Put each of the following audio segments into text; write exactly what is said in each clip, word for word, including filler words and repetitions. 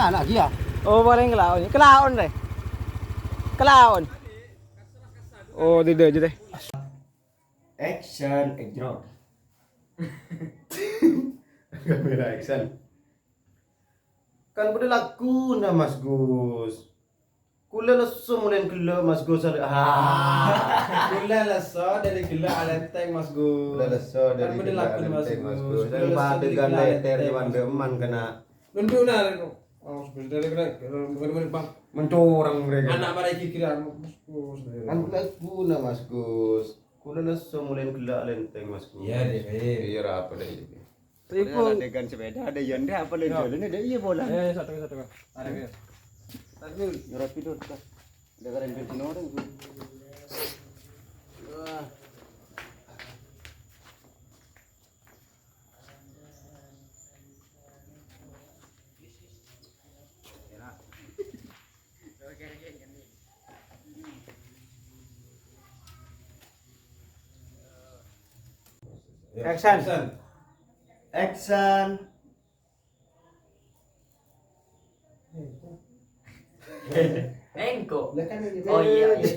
Ana' kèya. Oh, palèng kalaon. Kalaon, rè. Kalaon. Oh, tidak aja deh. Action, action. Kamera action. Kan bâdâ laguna, Mas Gus. Kulâ lesso molèn ghellâ', Mas Gus. Ah. Kulâ lesso dâri ghellâ' alèntèng, Mas Gus. Kulâ lesso dâri ghellâ' alèntèng, Mas Gus. Kan bâdâ laguna, Mas Gus. Kulâ lesso dâri ghellâ' alèntèng, Mas Gus. Londhu'na, Mas Gus, dâri ghellâ', ghellâ', ghellâ', Bang. Mencoreng mereka. Ana' marè ghighirân, Mas Gus. Kan bâdâ laguna, Mas Gus. Kulâ lesso molèn ghellâ' alèntèng, Mas Gus. Iyâ, deh, baik. Iyâ, ra apa deh, iyâ. Tripod. Ada sepeda, ada Yonda, apa, Len? Yo. Jalan ada, iya, bola. Eh, satu, satu. Ada, ya. Satu. Nyorot itu, kita. Ada keren bensin orang, tuh. Wah. Action. Action. Action. Engko'. Lah kan ini. Oh, iya, iya.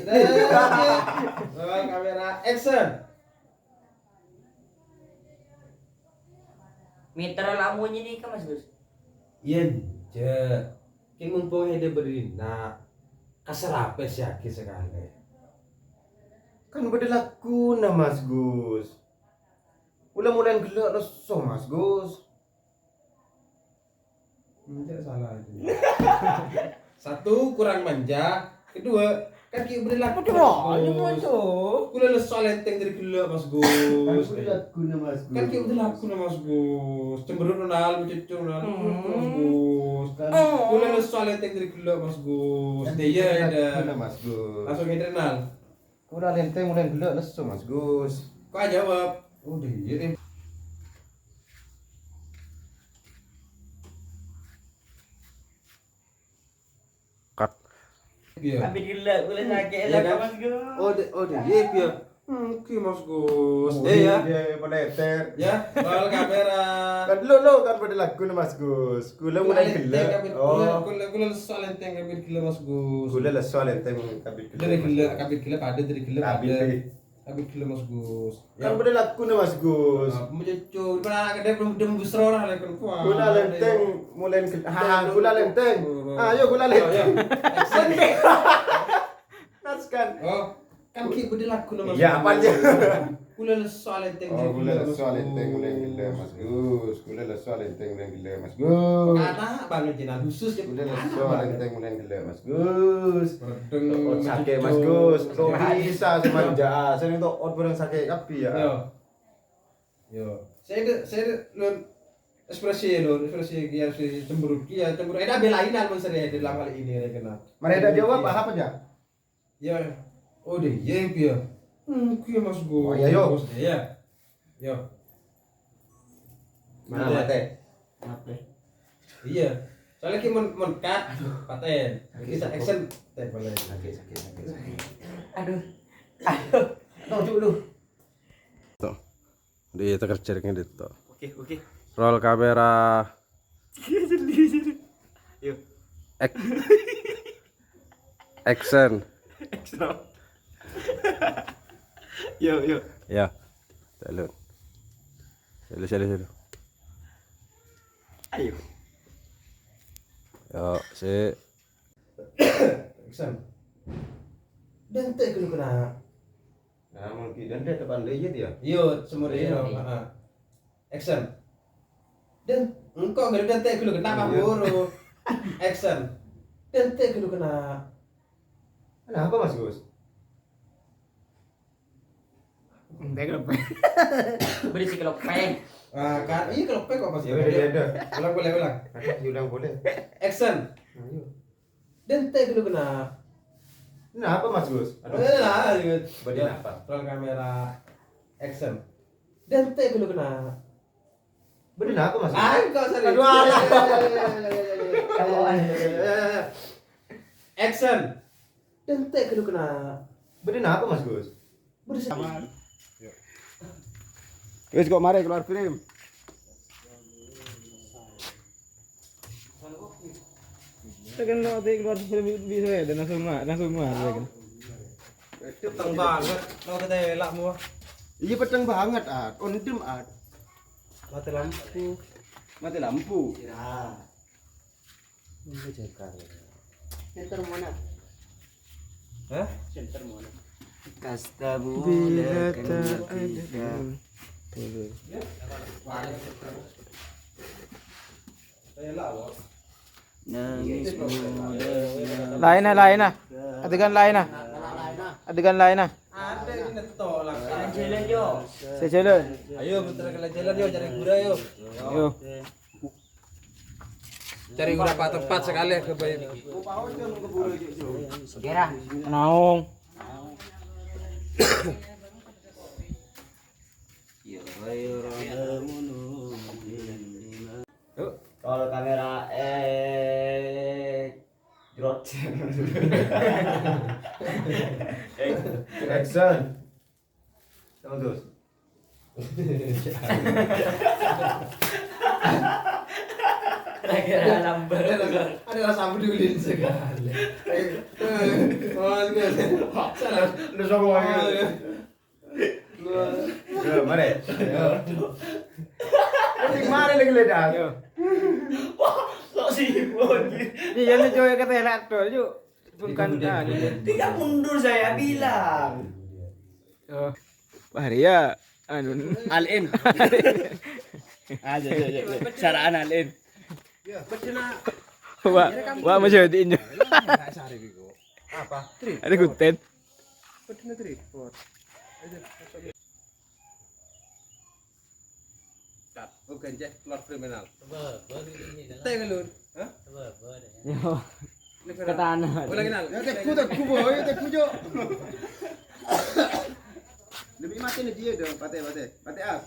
Roll kamera, action. Mèter la monyè nèka, Mas Gus. Yen, jâ'. Kèng mumpung èdâ bâdâ dinna', kasarapè sè aghi sakalè. Kan bâdâ laguna, Mas Gus. Kulâ molèn ghellâ' lesso, Mas Gus. Enjâ' salah aja. Satu, kurang manja. Kedua, kan ghi' bâdâ laguna, Mas Gus. Kulâ lesso alèntèng dâri ghellâ', Mas Gus. Kan bâdâ laguna, Mas Gus. Kan ghi' bâdâ laguna, Mas Gus. Cemberut, Nal, mecucung, Nal. Mas Gus. Kulâ lesso alèntèng dâri ghellâ', Mas Gus. Kan ghi' bâdâ laguna, Mas Gus. Langsung èdâ, Nal. Kulâ alèntèng molèn ghellâ' lesso, Mas Gus. Kok ajâwâb? Oh, diyâ, Im. Cut. Iyâ. Abit ghellâ', kulâ sakè', Mas Gus. Oh, diyâ, iyâ. Oke, Mas Gus. Iyâ, iyâ, polèter. Yâ, roll kamera. Kan lo, lo, kan bâdâ laguna, Mas Gus. Kulâ molèn ghellâ'. Oh. Kulâ, kulâ lesso alèntèng kabit ghellâ', Mas Gus. Kulâ lesso alèntèng kabit ghellâ', Mas Gus. Dâri ghellâ', kabit ghellâ' padâ, dâri ghellâ' padâ. Kabit ghellâ', Mas Gus. Kan bâdâ laguna, Mas Gus. Apa, mecucung? Mana ada belum dem busro lah, kan. Kulâ alèntèng molèn ghellâ'. Ha, kulâ alèntèng. Ayo, kulâ alèntèng. Action. Teruskan. Oh, kan ghi' bâdâ laguna, Mas Gus. Iyâ, apa aja? Kulâ lesso alèntèng, oh, kulâ lesso alèntèng molèn ghellâ', Mas Gus. Kulâ lesso alèntèng molèn ghellâ', Mas Gus. Ana' bângèt jhâ' khusus, yâ. Kulâ lesso alèntèng molèn ghellâ', Mas Gus. Sakè', Mas Gus. Kok bisa sè manja? Sè nèng to'ot bhâreng sakè' kabbhi, yâ. Yo. Yo. Sè dâ', sè dâ', Lon. Ekspresi, Lon. Ekspresi, yâ, ekspresi cemberut. Yâ, cemberut. Èdâ belain, Lon, sè dâ' dalam hal ini, rèkena. Mana ada jawab, apa aja? Ya. Oh, deh, iya, iya. Hmm, iya, Mas Gus. Oh, iya, yo. Gus, iya. Yo. Mana mate? Mate. Iya. Soalnya ki mon, mon cut, paten. Sakit, kita sakit. Action, paten balik. Sakit, sakit, sakit, sakit. Aduh. Aduh. Tuh, cuk, lu. Tuh. Di tekerjer ngene to. Oke, oke. Roll kamera. Yo. Ek-, action. Action. Yo, yo. Ya. Salut. Salut, salut, salut. Ayo. Yo, si. Action. Dente ghâllu kèna. Nah, mon ghi' dente depan lejit ya? Iyo, semua iya, iya. Heeh. Action. Dan engko' ghâllu dente ghâllu kèna, Pak Guru. Action. Dente ghâllu kèna. Kenapa, Mas Gus? Ente kelepek. Berisi kelepek. Ah, kan, iya kelepek kok, Mas. Ya udah, ya udah. Ulang, boleh, ulang. Diulang boleh. Action. Ayo. Dente ghâllu kèna. Kenapa, Mas Gus? Aduh. Eh, lah, gitu. Bâdâ napa? Roll kamera. Action. Dente ghâllu kèna. Bâdâ napa, Mas Gus? Ah, kok serius? Aduh, alah. Action. Dente ghâllu kèna. Bâdâ napa, Mas Gus? Wis kok mare keluar film. Kan lo ati keluar film bisa ya, dan langsung ma-, langsung ma-, ya kan. Peteng banget, lo kata elak mua. Iya, peteng banget, At. Ondem, At. Mati lampu. Mati lampu. Istirahat. Ini jengkar. Center mana? Hah? Center mana? Kasta Bila bulan tak ada kita. Dulu. Nangis muda. Laènna, laènna. Adegan laènna. Adegan laènna. Ada ini tolak. Jalan-jalan, yo. Sè jalan. Ayo, putar jalan-jalan, yo, cari gura, yo. Yo. Cari beberapa tempat sekali ke Bayu. Kira. Naong. Yuk, kalau kamera, eh, jrot. Eh, action. Sama terus. Lagi ada lambat. Ada rasa peduli sekali. Eh, eh, oh, gitu. Salah. Udah sama ya. Ya, mari. Ini kemarin lagi ledak. Yo. Wah, sok sibuk. Iya, ini coy kata enak tuh, yuk. Bukan tadi. Tidak mundur saya bilang. Oh. Wah, Ria, anu. Alin. Aja, aja, aja. Saraan Alin. Wah, wah, masih ada ini. Apa? Ada guten. Cut. Oh, ganjeh keluar kriminal. Teh, lur. Hah? Yo. Negara. Ke tanah. Ulang kenal. Ya, teggu, teggu, boy, teggu, Jo. Lebih mati nih dia dong, Pate, Pate. Pate As.